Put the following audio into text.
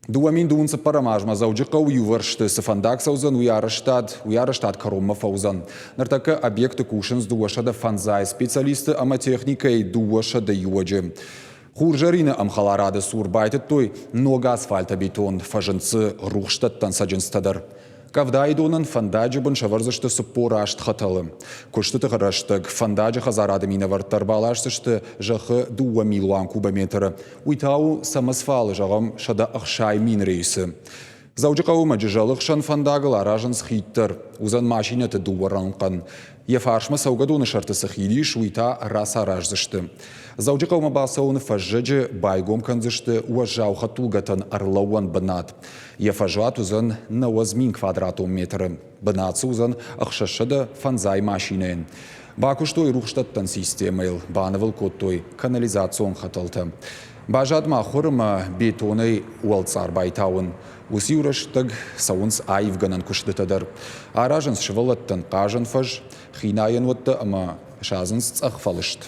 2000 цыппӕрӕм азмӕ Дзӕуджыхъӕуы иувӕрсты цы фӕндаг цӕудзӕн, уый арӕзтад, уый арӕзтад кӕронмӕ фӕуыдзӕн. Ныртӕккӕ объекты кусынц 205 специалисты ӕмӕ техникӕйы 200 иуӕджы. Хурзӕрины ӕмхӕларады цур байтыдтой ног асфальтобетон, фӕзынд дзы рухсдӕттӕн цӕджындзтӕ дӕр. Къӕвдайы донӕн фӕндаджы бын сӕвӕрдзысты 48 хӕтӕлы. Куыстыты рӕстӕг фӕндаджы хӕдзарады минӕвӕрттӕ ӕрбаласдзысты зӕххы 2 милуан кубометры. Уый та у Самосвалы, зӕгъӕм, 160 000 рейсы. Дзӕуджыхъӕуы Мӕджызӕлы хсӕн фӕндагыл аразынц хид дӕр. Уыдзӕн машинӕты дыууӕ рӕнхъӕн. Йӕ фарсмӕ цӕугӕдоны сӕрты цы хид ис, уый та рацараздзысты. Дзӕуджыхъӕумӕ бацӕуыны фӕззӕджы байгом кӕндзысты уӕззау хӕдтулгӕтӕн ӕрлӕууӕн бынат. Йӕ фӕзуат уыдзӕн 90 000 квадратон метры. Бынат дзы уыдзӕн 650 машинӕйӕн. Бакуыстой рухсдӕттӕн системӕйыл, банывыл кодтой канализацион хӕтӕлтӕ. Баззад ма хуыр ӕмӕ бетонӕй уӕлцъар байтауын. Уыцы-иу рӕстӕг цӕуынц аивгӕнӕн куыстытӕ дӕр. Аразынц сывӕллӕттӕн хъазӕн фӕз, хинайӕн уӕттӕ ӕмӕ садзынц цъӕх фӕлыст.